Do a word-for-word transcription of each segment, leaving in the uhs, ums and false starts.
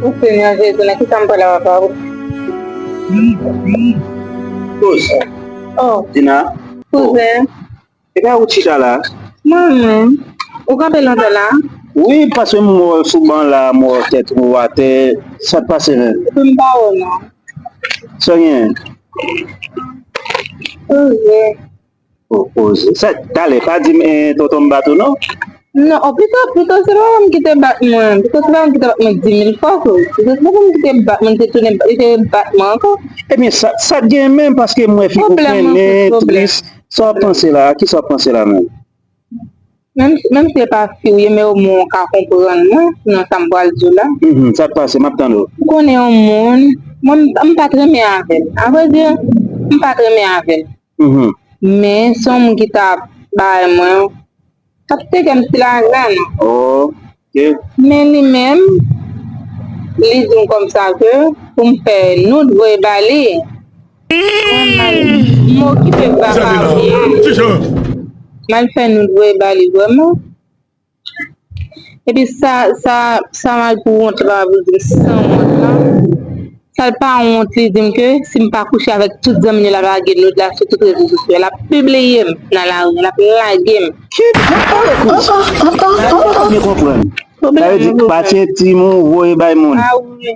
Ou fè manje tou nan ki sa m pral la papa ou? Kouzen. Oh. Dina. Kouzen. E pa ou chita la? Mwen menm. Ou kanpe lontan la? Wi, paske m wè w sou ban la, m wè tèt ou atè. Sa k pase menm? Epi m pa wè w non. Sa w gen? Kouzen. O, koze. Sa, talè, pa di m, eh, tonton m bat ou non? Non, o, pito, pito se papa m ki te bat mwen. Pito se papa m ki te bat mwen di mil fwa, ko. Pito se papa m ki te bat mwen, te tounen, li te bat mwen ankò. Ebyen, sa, sa t gen menm, paske m wè figi w fennen, tris. Sa w ap panse la? Ki sa w ap panse la menm? Menm, menm si se pa fi w ye, men omwen w ka konprann mwen, nan sa m pral di w la. Mhm, sa k pase? M ap tande w. Ou konnen yon moun, mwen, m, m pa t renmen avè l. Avrèdi, m pa t renmen avè l. Mhm. Men, se yon moun ki t ap bay mwen, t ap teke m ti lajan. Oh. Men li menm, li di m kòmsa ke pou m fè noud voye ba li. Mwen m al, m okipe vagabon an. M al fè noud voye ba li vrèman. Epi sa, sa, sa m al pou wont la, pou di m san wont la. Sa l pa wont, li di m ke si m pa kouche avèk tout zanmi l, l ap lage noud la sou tout rezo sosyo. L ap pibliye m nan lari, l ap lage m. Ki jan pale kouz? Sa yo pa byen konprann. Sa vle di pati entim ou voye bay moun. Ah wi.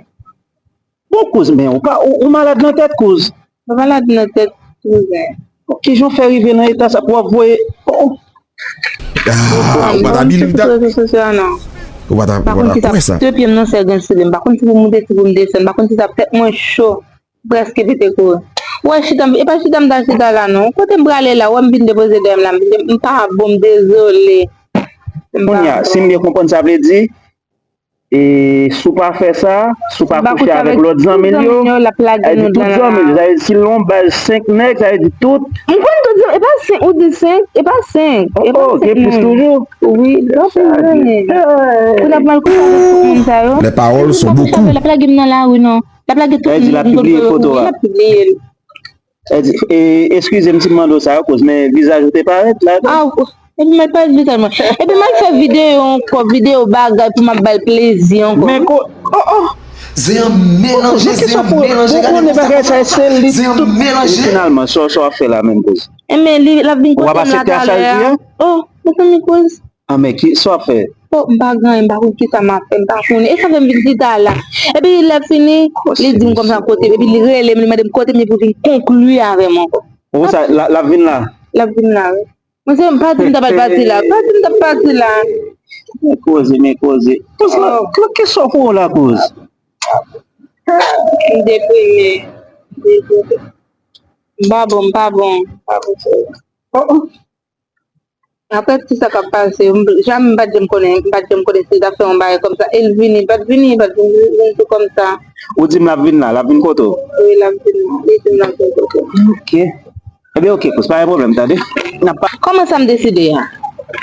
Bon, kouz, men ou pa, ou, ou malad nan tèt, kouz. Mwen malad nan tèt, kouzen. Bon, ki jan w fè rive nan eta sa pou w ap voye? Oh. Ah, ou pa ta believe that? Sou rezo sosyo a non. Ou pa ta, ou pa ta kwè sa? De pye m nan sèl gen soulye m. M pa konn si pou m moute, si pou m desann. M pa konn si sa tèt mwen cho. M prèske pete kouri. Ou wè chita m, e pa chita m ta chita la non. Kote m prale la, ou wè m vin depoze dèyè m la. M vin de-, m pa bon, m dezole. Kounye a, si m byen konprann, sa vle di, e si w pa fè sa, si w pa kouche avèk lòt zanmi l yo, sa vle di tout zanmi l yo, sa vle di si l yon baz senk nèg, sa vle di tout. M konn tout zanmi, e pa senk, ou di senk, e pa senk, e pa senk moun. Oh, gen plis toujou? Wi, gen plis zanmi. Pou n ap mal kouche avèk tout moun sa yo. Les paroles sont beaucoup. L ap lage m nan lari non. L ap lage tout moun. L ap pibliye foto a. L ap pibliye l. Sa di, e, eskize m si m mande w sa, kouz, men vizaj ou te parèt ladan. Ah, epi m al parèt vizaj mwen. Epi m al fè videyo ankò, videyo bagay pou m ap ba l plezi ankò. Men ko, oh, oh. Zen an melanje, zen an melanje, gade konsa, zen an melanje. Finalman, sa, sa w ap fè la menm, kouz? Enben, li, l ap vin kote m la talè a. Oh, mezanmi, kouz. Ah, men ki, sa w ap fè? Oh, m pa gen anyen, m pa konn kisa m ap fè, m pa konnen. E sa fè m vin chita la. Epi lè fini, li di m kòmsa kote m, epi li rele m, li mande m kote m ye pou vin konkli avè m ankò. Ou sa, l ap vin la? L ap vin la, wi. Mwen se, m pa di m ta pral pati la, pa di m ta pati la. Men koze, men koze. Kouz la, ki sa w pou w la, kouz? M deprime. M pa bon, m pa bon, m pa bon, sèyè. Oh, oh. Apre tout sa k ap pase, m, janm m pa t janm konnen, m pa t janm konnen si l t ap fè yon bagay kòmsa. E l vini, l pa t vini, l pa t vin, vin tou kòmsa. Ou di m l ap vin la, l ap vin kote w? Wi, l ap vin la. Li di m l ap vin kote w. Ok. Ebyen, ok, kouz, pa gen pwoblèm, tande. N ap pa... Kòman sa m deside a?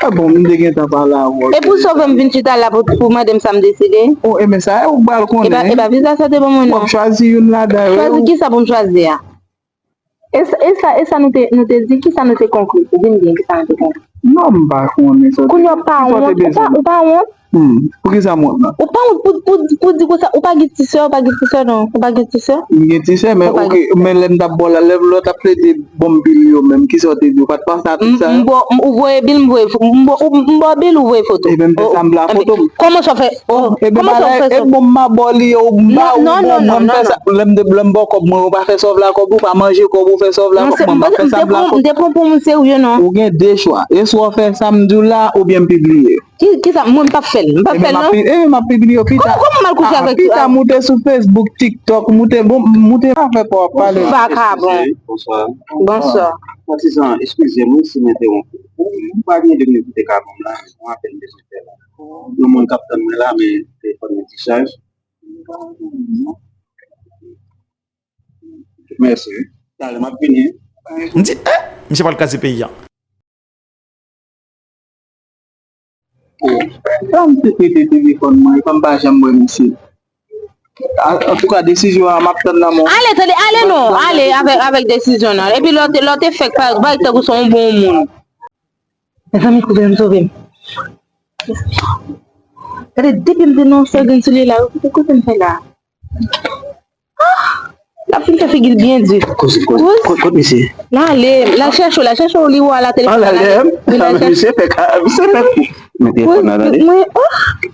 Ah bon, m te gentan pale avè w. E pou sove m vin chita la pou, pou mande m sa m deside? Oh, ebyen, sa ou pral konnen. E pa, e pa vizaj sa te ban mwen, non. W ap chwazi youn ladan yo. Chwazi kisa pou m chwazi a? E sa, e sa, e sa nou te, nou te di, kisa nou te konkli? Di m byen, kisa nou te konkli? Non, m pa konnen sa w te, kisa w te bezwen. Kounye a w pa wont, ou pa, ou pa wont? Hmm, poukisa m wont nan? Ou pa wont pou, pou, pou di konsa, ou pa gen ti sè, ou pa gen ti sè, non, ou pa gen ti sè? M gen ti sè, men oke, men lè m t ap ba w la, lè, lè w t ap plede ban m bil yo menm, kisa w te di? Ou pa t panse a tout sa yo? M, m ba w, m, ou voye bil, m voye fo-, m ba w, m ba w bil, ou voye foto. Ebyen, m fè sa, m vle a foto m. Kòman sa w fè? Oh, ebyen, kòman sa w fè sa? E bon, m a ba w li, ou m ba ou, bon, mwen m fè sa. Lè m de, lè m ba w kòb mwen, ou pa fè sa w vle a kòb ou, ou pa manje kòb ou, fè sa w vle a kòb mwen, mwen fè sa m vle a kòb. M te pran pou moun serye, non. Ou gen de chwa. E swa w fè sa m di w la, oubyen m pibliye. Ki, kisa, mwen m p ap fè l, m p ap fè l, non. Ebyen, m ap pibliye yo pita. Kòman, kòman m al kouche avèk, pita moute sou Facebook, TikTok, moute, bon, moute pa fè pa w ap pale. Vakabon. Bonswa. Bonswa. Patizan, eskize m wi si m entewonp ou. Ou pa gen de minit ou te ka ban m la, yon apèl m bezwen fè la. Yon moun k ap tann mwen la, men telefòn mwen dichaj. Mèsi wi. Talè m ap vini. M di, eh, misye pral kraze peyi a. Sa m te prete telefòn mwen, epa m pa janm wè misye. A, antouka, desizyon an, m ap tann nan men w. Ale, tande, ale non, ale avèk, avèk desizyon nan. Epi lè w te, lè w te fèk parèt, parèt tankou se yon bon moun. Mezanmi, kouzen m sove m. Gade, depi m te nan yon sèl grenn soulye la, kote, kote m fè la? Ah! L ap fin fè figi l byen di. Kouz, kouz, kouz, kote, kote misye? L ale, l al chèche w, l al chèche w, li wè w la telefòn. An, l ale, wi, l al chèche. Misye fè ka, misye fè kou. Men telefòn la, tande. Mwen, oh!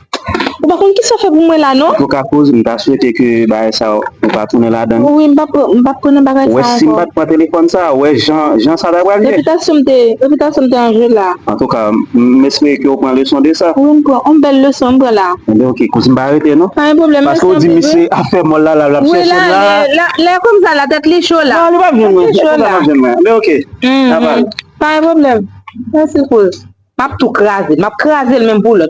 Ou pa konn kisa w fè pou mwen la, non? Antouka, kouz, m ta swete ke bagay sa, ou pa tounen ladan l. Wi, m p ap, m p ap pran nan bagay sa ankò. Ou wè, si m pa t pran telefòn sa, ou wè jan, jan sa ta pral ye. Repitasyon m te, repitasyon m te an je la. Antouka, m espere ke w pran leson de sa. Wi, m pran yon bèl leson, m pran la. Enben, oke, kouz, m pa rete, non. Pa gen pwoblèm, mèsi anpil, wi. Paske w di misye ap fè mòl la, la, l ap chèche m la. Wi, la, lè, lè kòmsa la, tèt li cho la. Non, li p ap jwenn mwen. Tèt li cho la. Li p ap jwenn mwen. Enben, oke. Aval. Pa gen pwoblèm. Mèsi, kouz. M ap tou kraze l. M ap kraze l menm pou lòt.